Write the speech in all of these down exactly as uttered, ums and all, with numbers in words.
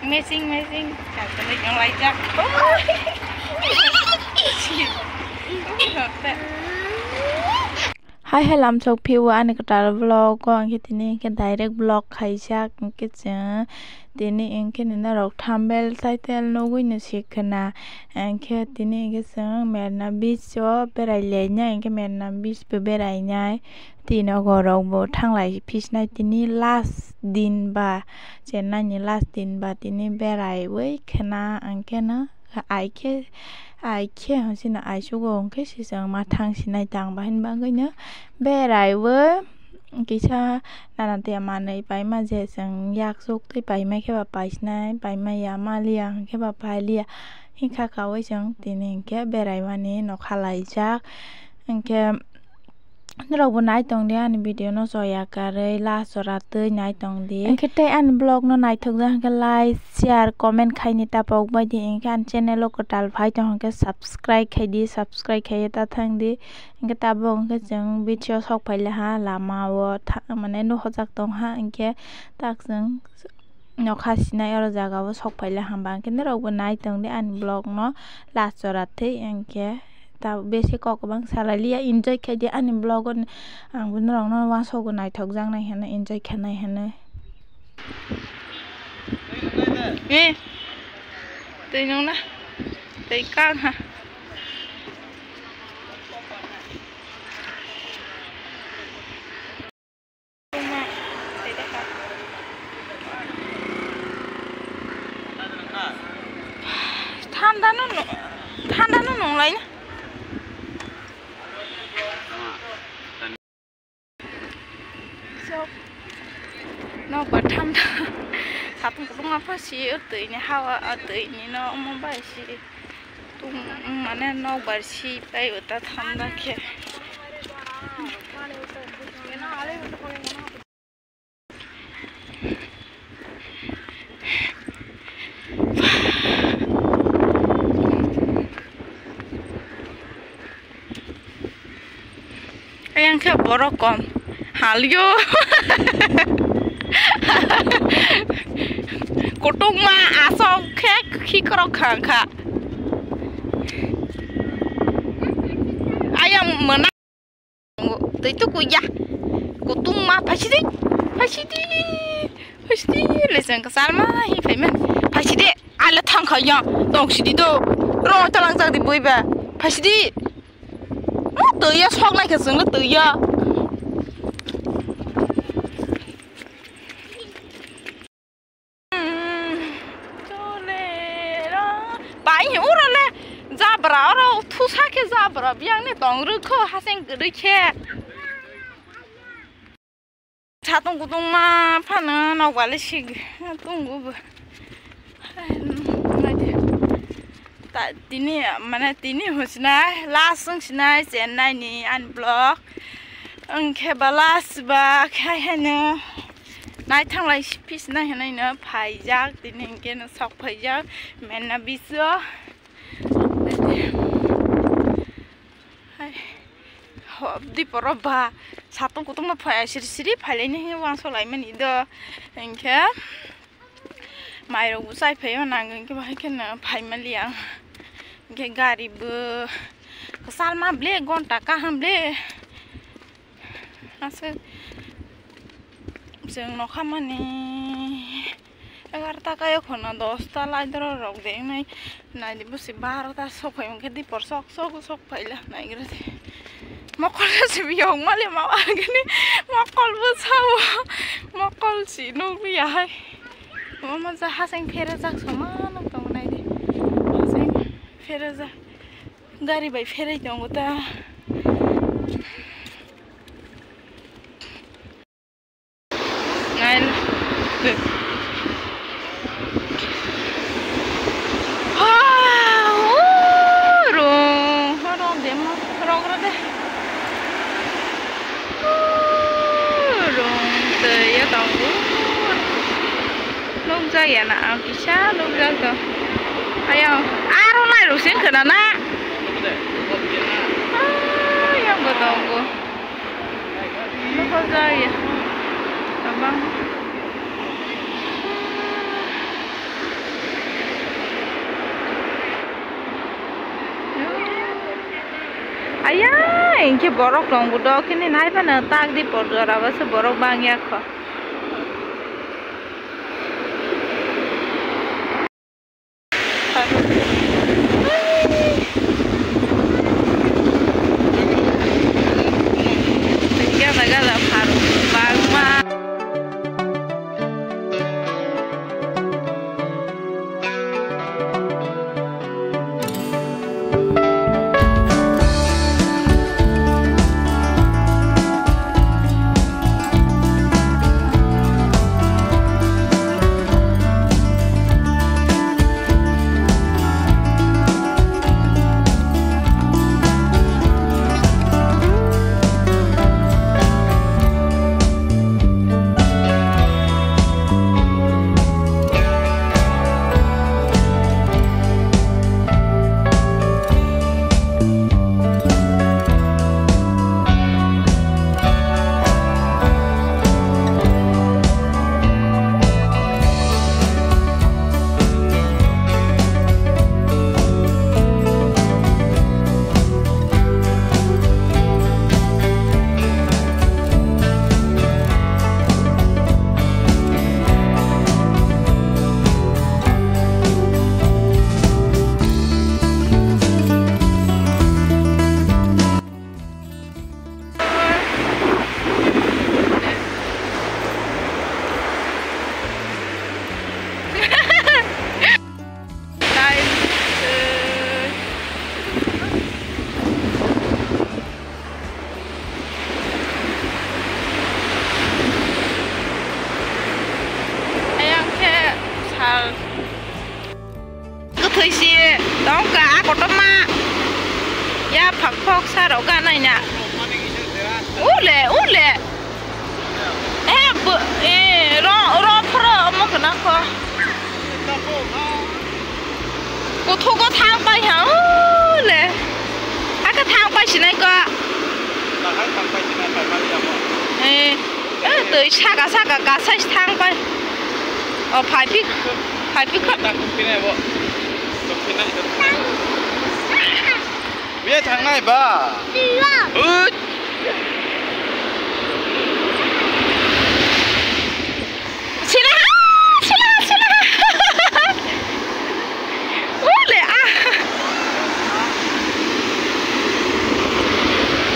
Amazing, amazing. Hai, hai, lamsok phio ani kwtal vlog o, hwnkhe tini hwnkhe direct vlog khaijak, hwnkhe chwng tini hwnkhe norok thumbnail, title nugwi no sikhwna, hwnkhe tini hwnkhe chwng Merna Beach o berai lainai, hwnkhe Merna Beach bo berainai. Twi nogo rok bo thanglai phisnai tini last din ba, Chennai ni last din ba tini beraiwi khwna hwnkhe no ai khe, ai khe hwnchino ai sugo hwnkhe sisang ma thang sinai tang ba hinba hwnkhe no beraiwi kisa nana tiya manwi paima je chwng yak chuk twi paima khe ba paisinai, paima ya maliya hwnkhe ba pailiya hinkha kawi chwng tini hwnkhe beraimani nokha laijak hwnkhe. Norokbo nai tong di ani video no choya karwi last jora twi nai tong di. Hwnkhe tei ani vlog no naithok jak hwnkhe like, share, comment khaini tapok bai di. Hwnkhe ani channel o kwtal phai tong hwnkhe subscribe khai di, subscribe khaiwi ta thang di. Hwnkhe tabuk hwnkhe chwng beach o sok phai laha lama o tha-, mane nuhojak tong ha hwnkhe tak chwng nokha sinai oro jaga o sok phai laha ba hwnkhe norokbo nai tong di ani vlog no last jora twi hwnkhe. Ta besi kok kwbang salai liya, enjoy khai di ani vlog o. Ang bo norok no uansukgo naithok jak nai hwnwi, enjoy khe nai hwnwi. Eh, twi nung na? Twi kang ha. Thanda no, thanda no nung lai na. Sok. Nokbar thanda. Satung kutung ma pha si, o twi ni hawa, o twi ni no omo bai si. Tung, mane nokbar si pai o ta thanda khe. Ayang khe borok kom. Halyo. Kutungma asok khe khikrok kha kha. Ayang mena. Twi tuku ya. Kutungma phaisidi. Phaisidi. Phaisidi. Leseng kasarma hi phaiman. Phaisidi. Ale thangkha ya. Tong sidi do. Ro talang jak di bui ba. Phaisidi. Mo twi ya sok lai khe sung twi ya. Bai oro le jabra oro thusa khe jabra biyang ni tong rwkho haseng kwrwi khe. Satung kutung ma phano nokbar le sig tongo bo. Naidi. Ta tini mane tini hwnsinai last wngsinai Chennai ni ani vlog. Wngkhe ba last ba khai haino naithanglai phisnai hwnwi no phaijak tini hinkhe no sok phaijak Merna Beach o. Hai. Ho, diporo ba satung kutung no phai siri siri phailaini hwnwi uansuk laimani do hinkhe. Mairok bo chai phaio nang hinkhe bahai kheno phai manliya ang. Hinkhe gari bo kwchal ma ble gonta kaham ble. Aswk chwng nokha mani egarota kaio khwna dosta lai doro rok de wngnai. Naidi bwswi barota sok phai hwnkhe dipor sok sok sok phaila naigra de. Mokol se biyong mali ma agini mokol bwsao mokol si nukliya hai. Omo ja haseng pherejak soman tongo naidi. Haseng pherejak gari bai pherai tongo ta. Nai. Ah, oh, rong, rong demo, rong rode. Oh, rong tei ya tongo. Nukjak ya na, ang kisa nukjak tong. Ayang, aro nai rosing khna na. Ah, yang bo tongo. Nukho jaya. Tabang. Hinkhe borok tong bodo, khe nini hai phano tak di por jora o se borok bang ya kho. Gada gada pharuk bangma. Ayang khe sal. Kwthwi si tong kha a kotorma. Ya phak phok sa rok ga nai na. Ule, ule. Eh, bo, eh, ro, ro phoro omo kana kho. Kothogo thang pai ha, ule. Aka thang pai sinai ko. Eh, eh, twi saka saka kasai thang pai. O phai phi, phai phi kha. Biya thangnai ba? Ut. Sila, sila, sila. Ule, ah.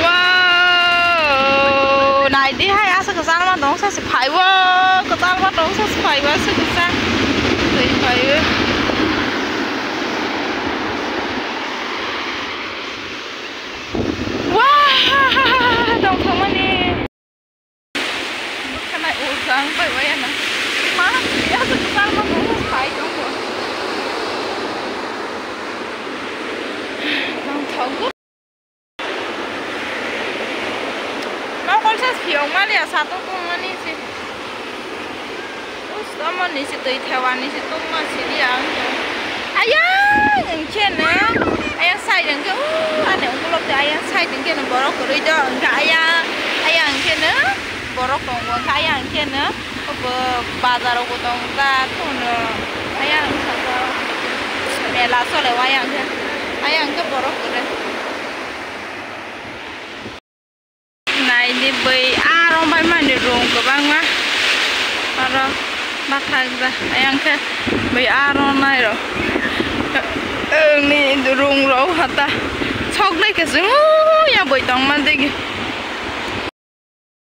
Wow, nai di hai, asa kwchangma dong sa se phaibo, kwchangma dong sa se phaibo, asa kwchang. Twi phaibo. Wah, tongthokmani. Bwkhanai ujang bai wayana. Ma, ya se kwchangma tongo, phai tongo. Tongthokgo. Nokol se phiyokmani ya, satung tongmani se. Us, omo ni se twi thewa ni se tongma sidi ang. Ayang hwnkhe no, ayang side hwnkhe, uh, ani ukulok twi ayang side hwnkhe no borok kwrwi do, hwnkhe ayang, ayang hwnkhe no borok tongo, hwnkhe ayang hwnkhe no obo bazar o bo tong ta, tono ayang saka mela chole o ayang hwnkhe, ayang hwnkhe borok kwrwi. Nai di bai aro bai mani rung kwbangma. Aro bathak da ayang khe bai aro nai ro. Ni rung ro hata sok dai khe chwng ya bai tong man digi.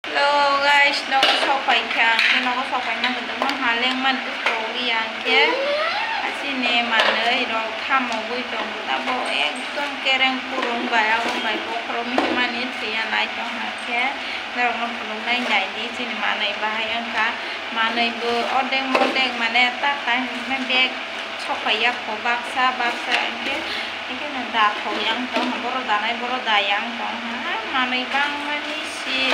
Hello guys, nogo sok pai kha, nogo sok pai na guduk ma ha leng man. Kogwi ang khe asini manwi rok thamogwi tongo, tabuk ekdom kereng kurung bai, aboni bai bokhorok mihimani thwiya nai tongkha khe norokno phunuknai nai di. Chini manwi bahai wngkha, manwi bo ordek mordek mane ta kaisa bag sok phaiya kho, baksa baksa hwnkhe, hwnkhe no da thok yang tongkha, boro danai boro da yang tongkha, manwi bangmani si.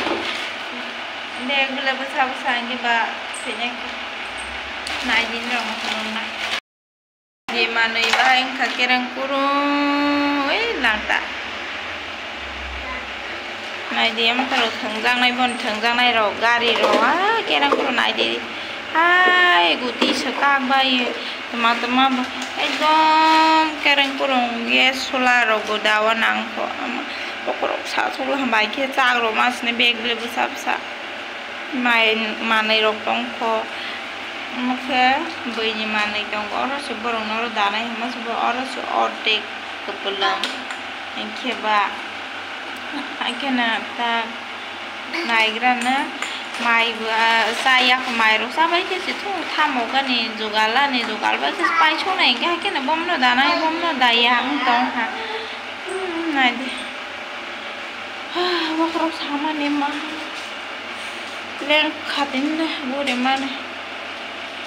Bag bwle bwsa bwsa hwnkhe ba thwinai kha. Nai di norokno phunukna. Di manwi bahai wngkha kereng kurung, oi langta. Nai di, amtaro thwngjaknai, boni thwngjaknai rok, gari rok, ah, kereng kurung nai di. Hai, guti swkak bai, tma tma ba, ekdom kereng kurung, gas sula rok bo dawa nang kho. Bokhorok sa solo hambai khe chak rok ma sini bag bele bwsa bwsa. Mai manwi rok tong kho. Omo khe bwini manwi tongo, oro se borok no oro danai hwnma se bo oro se ordek kwpwlwng. Hinkhe ba, haikhe na ta naigra no mai bo, ah, cha ya kho, mai rok cha bai khe se thu tamo gani jugal ani jugal bai khe pai soknai hinkhe, haikhe no bomo no danai bomo no daya wng tong kha. Hmm, nai di. Ah, bokhorok samani ma lengkha tini de guri mani.